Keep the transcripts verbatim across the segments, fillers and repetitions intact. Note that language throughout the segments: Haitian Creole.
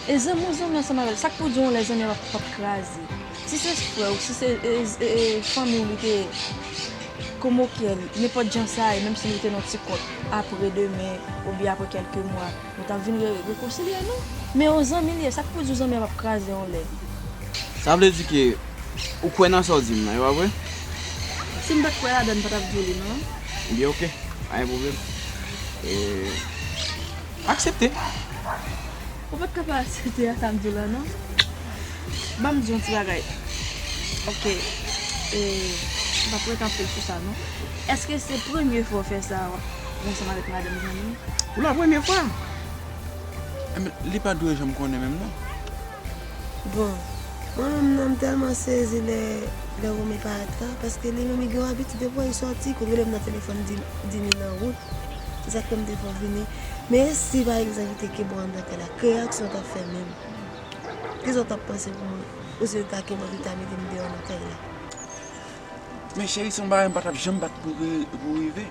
E zanmi w zanmi ansanm avè l, sa k pou di w yon lè zanmi an p ap, p ap kraze? Si se frè w, si se, e, e, e, fanmi w li te ye, kòm okenn, nenpòt jan sa ye, menm si nou te nan ti kont, apre demen, oubyen apre kèlke mwa, nou t ap vin re-, rekonsilye nou. Men yon zanmi li ye, sa k pou di w zanmi an p ap kraze yon lè? Sa vle di ke ou kwè nan sa w di m nan, e pa vre? Si m pa t kwè ladan l, m pa t ap di w li non. Ebyen, oke, pa gen pwoblèm. E, aksepte. Ou pa t ka pa aksepte a sa m di w la non. Ban m di w yon ti bagay. Oke. E, m p ap rete anpil sou sa non. Èske se premye fwa w fè sa ansanm avèk madanm zanmi w? Pou la premye fwa. Enben, li pa dwe janm konnen menm non. Bon, mwen menm nan m tèlman sezi lè, lè Romain parèt la, paske li menm li gen yon abitid depi w wè li sòti, kout rele m nan telefòn, di, di li nan wout. Se sa k fè m te fè w vini. Men si pa egzanp li te kenbe w anndan kay la, ki reyaksyon w t ap fè menm? Kisa w t ap panse pou mwen? Ou si li ta kenbe w, li ta mete m deyò nan kay la? Men cheri, se yon bagay m pa t ap janm bat pou ri-, pou rive.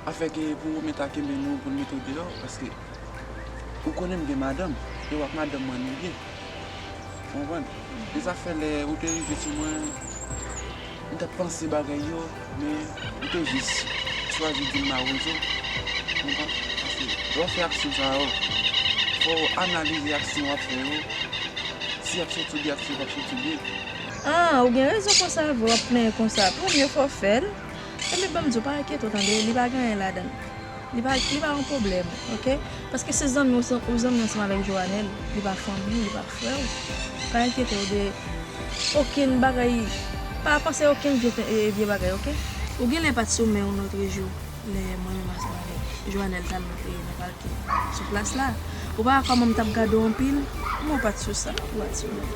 Afè ke pou Romain ta kenbe nou pou l mete w deyò, paske ou konnen m gen madanm, e w ak madanm mwen nou ye. Ou konprann? Men sa fè lè ou te rive sou mwen, m t ap panse bagay yo, men ou te jis chwazi di m mawozo. Ou konprann? Paske lè w fè aksyon sa yo, fò w analize aksyon w ap fè yo, si y ap soti byen ak si yo p ap soti byen. Ah, ou gen rezon konsa vre, w ap plenyen konsa. Premye fwa w fè l. Ebyen, ban m di w, pa enkyete w tande, li pa gen anyen ladan l. Li pa, li pa yon pwoblèm, oke? Paske se zanmi w, ou zanmi ansanm avèk Joanel, li pa fanmi w, li pa frè w. Pa enkyete w de okenn bagay, pa panse okenn vye, e, vye bagay, oke? Ou genlè pa t sou men w lòtrejou. Lè mwen menm ansanm avèk Joanel t al nan, e, nan palke sou plas la, ou pa wè kòman m t ap gade w anpil? Mwen pa t sou sa, ou pa t sou mwen.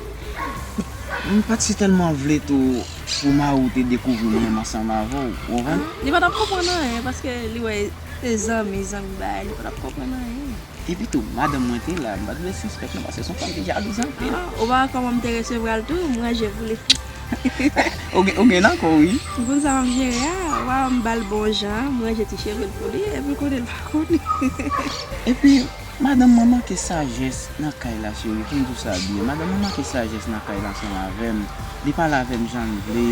M pa t si tèlman vle tou pou mari w te dekouvri mwen menm ansanm avè w, ou konprann? Li pa t ap konprann anyen, paske li wè se zanmi, zanmi bagay, li pa t ap konprann anyen. Epi tou, madanm mwen te la, m pa t vle sispèk non, paske se yon fanm ki jalouz anpil. Ah, ou pa wè kòman m te resevwa l tou, m ranje pou li. Ou gen, ou gen nan kò w, wi. M konn sa m ap jere a, w a wè m ba l bon jan, m ranje ti cheve l pou li, epi konnen l pa konnen. Epi, madanm mwen manke sajès nan kay la, cheri, pou m di w sa byen. Madanm mwen manke sajès nan kay la ansanm avè m. Li pale avè m jan l vle.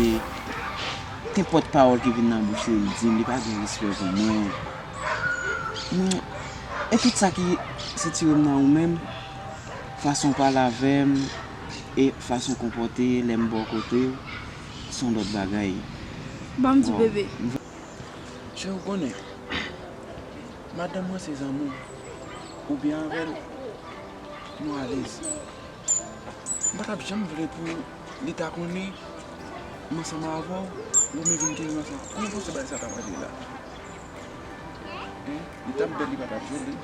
Nenpòt pawòl ki vin nan bouch li, li di m, li pa gen respè pou mwen. Mwen, e tout sa ki sitire m nan ou menm, fason w pale avè m, e fason w konpòte lè m bò kote w, se yon lòt bagay. Ban m di w, bebe. Cheri, ou konnen, madanm mwen se zanmi w, ou byen avè l, nou alèz. M pa t ap janm vle pou li ta konnen m ansanm avè w, ou menm vin kenbe m ansanm. Kòman w panse bagay sa ta prale la? Hein? Li t ap bèl, li pa t ap joli.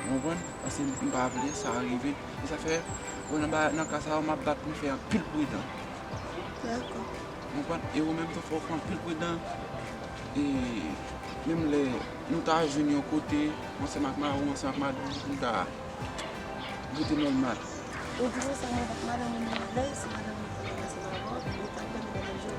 Ou konprann? Paske m pa vle sa rive. E sa fè, bon, nan ba-, nan ka sa yo, m ap bat pou m fè anpil pridan. Dakò. Ou konprann? E ou menm tou, fò w fè anpil pridan. E menm lè nou ta jwenn yon kote, ansanm ak mari w, ansanm ak madanm ou, pou nou ta rete nòmal. Ou di konsa, mwen avèk madanm mwen, mwen vle, si madanm mwen te ansanm avè w, li t ap ban m bèl jou.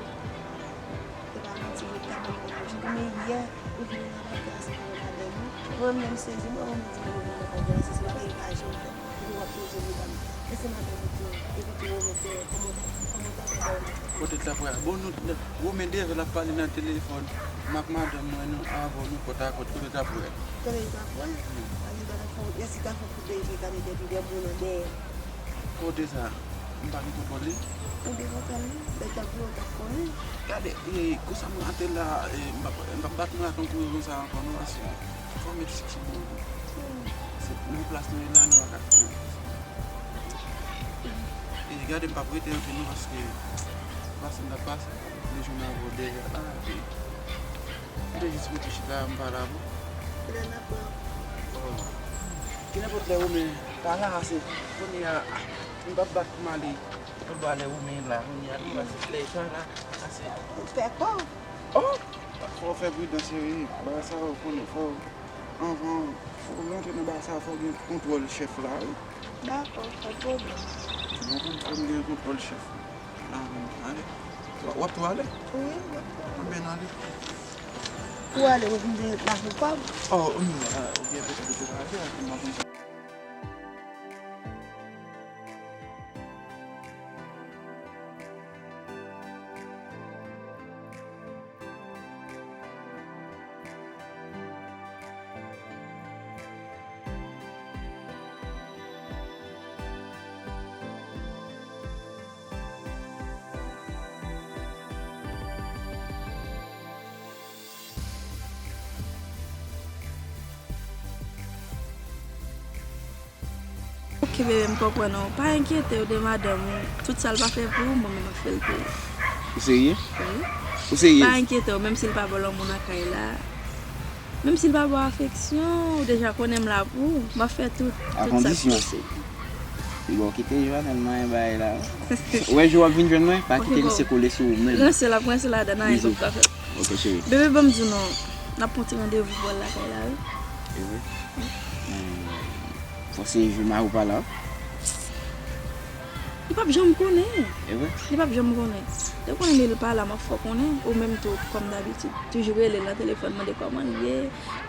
Se pa manti, li t ap ban m bèl jou. Men yè, ou vini nan apartman ansanm avèk madanm ou. Mwen menm sezi, mwen, mwen di mwen vini nan apartman, se yon bagay m pa janm fè. Epi w ap poze medam. Èske madanm ou te, epi tou Romain te, kòman, kòman w t ap wè bagay la? Kote w t ap wè a? Bon, nou, Romain deja l ap pale nan telefòn. M ak madanm mwen, nou, avè w, nou kòt a kòt. Kote w t ap wè? Kote w t ap wè? Wi. Alè, gade fò, èske w ta fè kout dèyè, gade dèyè, dèyè moun nan dèyè. Kote sa? M pa gen kontwòl li. Ou gen kontwòl li? Lè w t ap vle, ou t ap konnen. Gade, e, konsa mwen antre la, e, m p ap, m p ap bat mwen ak yon kouri konsa ankò non, paske fò m met sik sou mwen. Hmm. Se nan plas nou ye la, nou pa ka fè anyen. E gade, m p ap rete anpil non, paske pase m t ap pase, m jwenn avè w dèyè la, epi m te jis rete chita, m pale avè w. Kilè n ap pran? Oh. Ki nenpòt lè, Romain pa la, se kounye a, m p ap bat pou m ale. Tout bagay lè Romain la, kounye a, tout bagay se lè sa la, sa se. Ou pè kò? Oh! Fò w fè pridan, cheri. Bagay sa yo, konnen, fò w, anvan, fò w rantre nan bagay sa yo, fò w gen kontwòl chèf la, wi. Dakò, pa t pwoblèm. Ou konprann, fò m gen kontwòl chèf la, men, ale. W ap, w ap tou ale? Wi, m ap tou ale. Anben, n ale. Ou ale, ou vin de la pou kòb? Oh, wi, ah, ou gen pete pete pa ale, ak m pa konn sa. Bebe, m konprann ou. Pa enkyete w de madanm ou. Tout sa l pa fè pou ou, mwen menm m ap fè l pou ou. Ou serye? Wi. Ou serye? Pa enkyete w, menm si l pa ba w lanmou nan kay la, menm si l pa ba w afeksyon, ou deja konnen m la pou ou. M ap fè tout, tout sa k posib. Li ba w kite Joanel manyen bagay la. Ou wè jou w ap vin jwenn mwen, pa kite misye kole sou ou menm. Ranse l ap ranse ladan, anyen pap ka fèt. Ok, cheri. Bebe, ban m di w non, n ap pran ti randevou pou al lakay la, wi. E vre? Hmm. Fò se jou mari w pa la. Li p ap janm konnen. E vre? Li p ap janm konnen. Li konnen, men li pa la, m ap fè w konnen. Ou menm tou, kòm dabitid, toujou rele l nan telefòn, mande kòman l ye,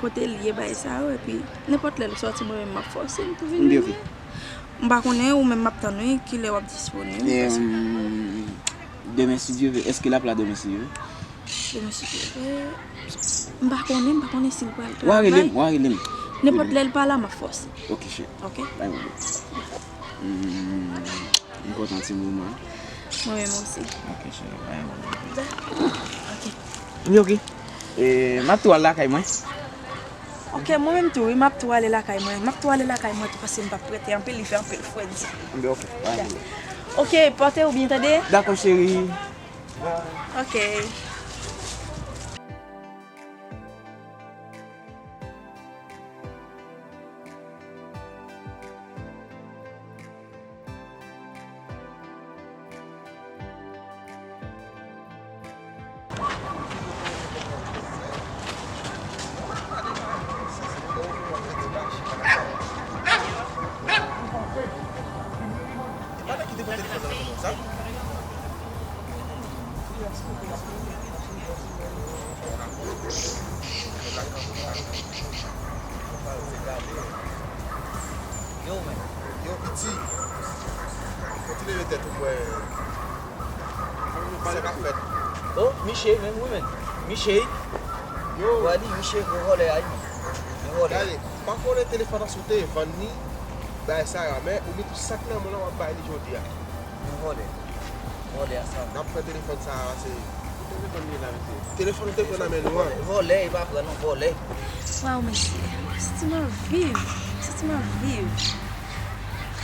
kote l ye, bagay sa yo, epi nenpòt lè l sòti, mwen menm m ap fòse l pou vin jwenn mwen. M pa konnen, ou menm m ap tann wi, kilè w ap disponib. E, paske, hmm, demen, si Dye vle, èske l ap la demen, si Dye vle? Demen, si Dye vle, m pa konnen, m pa konnen si l pral travay. W a rele m, w a rele m. Nenpòt lè l pa la, m ap fòse. Ok, cheri. Ok? Bay mwen. Hmm, m kontan ti moman. Mwen menm osi. Ok, cheri, bay mwen. Ok. Ok. E, m ap tou al lakay mwen. Ok, mwen menm tou, wi, m ap tou ale lakay mwen. M ap tou ale lakay mwen tou, paske m p ap rete anpil, li fè anpil fredi. Enben, ok, pa gen pwoblèm. Ok, pòte w byen, tande? Dakò, cheri. Ok. Yo, men. Yo, piti. Fò ti leve tèt ou, m wè. Sa k ap fèt? Oh, Miche, men wi, men. Miche. Yo. Wè li, Miche, gwo vòlè a, wi, men. Gwo vòlè. Gade, m pa konnen telefòn nan si w te vann li, bay Sara, men ou met tout sa k nan men w lan, w ap bay li jodi a. Gwo vòlè. Vòlè a sa. N ap pran telefòn sa a, se. Telefòn ou te pran nan men nou an. Vòlè, vòlè, e pa pran non, vòlè. Waw, mesye. Santi m ap viv. Santi m ap viv.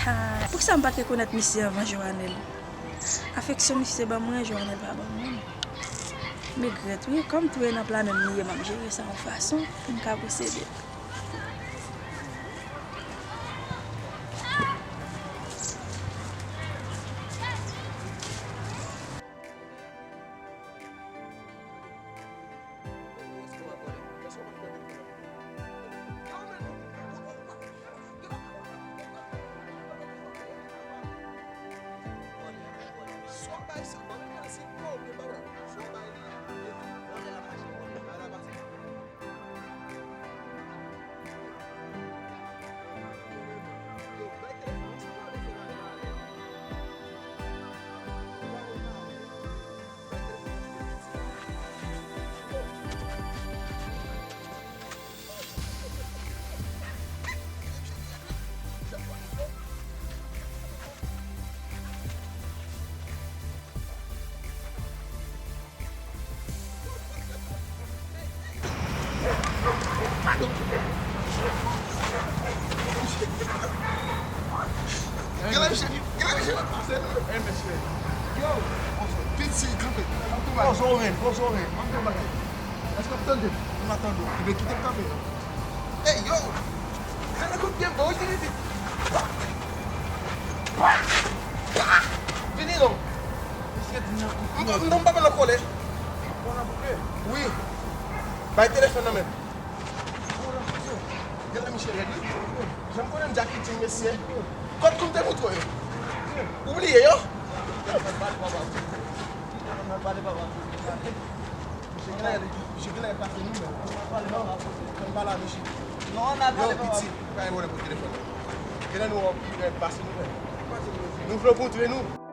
Ha. Poukisa m pa t rekonèt misye anvan Joanel? Afeksyon misye ban mwen, Joanel pa ban mwen. M regrèt, wi. Kòm tou e nan pla menm li ye, m ap jere sa yon fason pou m ka posede. Gade misye, gade misye ap pase nou. Yo, piti, kanpe. Poze w men, poze w men. Ann fè yon bagay. Èske w ap tande m? M ap tande w. Ebyen, kite m kanpe non. Ey, yo! Gade kout pye m ba w, wi, ti pitit. Vini non. Misye di nan kout pye. M pa, m pa pran nan kòlè. Pran nan kout pye? Wi. Bay telefòn nan men m. Pran nan kout pye. Gade misye rèd, wi. Jan m konnen m dja pitit, mesye. Kot kou m te moutre w yo? Ou bliye yo? Pale, papa. Misye genlè, misye genlè pase nou menm. Non, ann pale avè misye. Non, ann al pale, papa. Yo, piti, pa gen pwoblèm pou telefòn nan. Genlè nou wè w pi rèd pase nou menm. Nou vle w montre nou.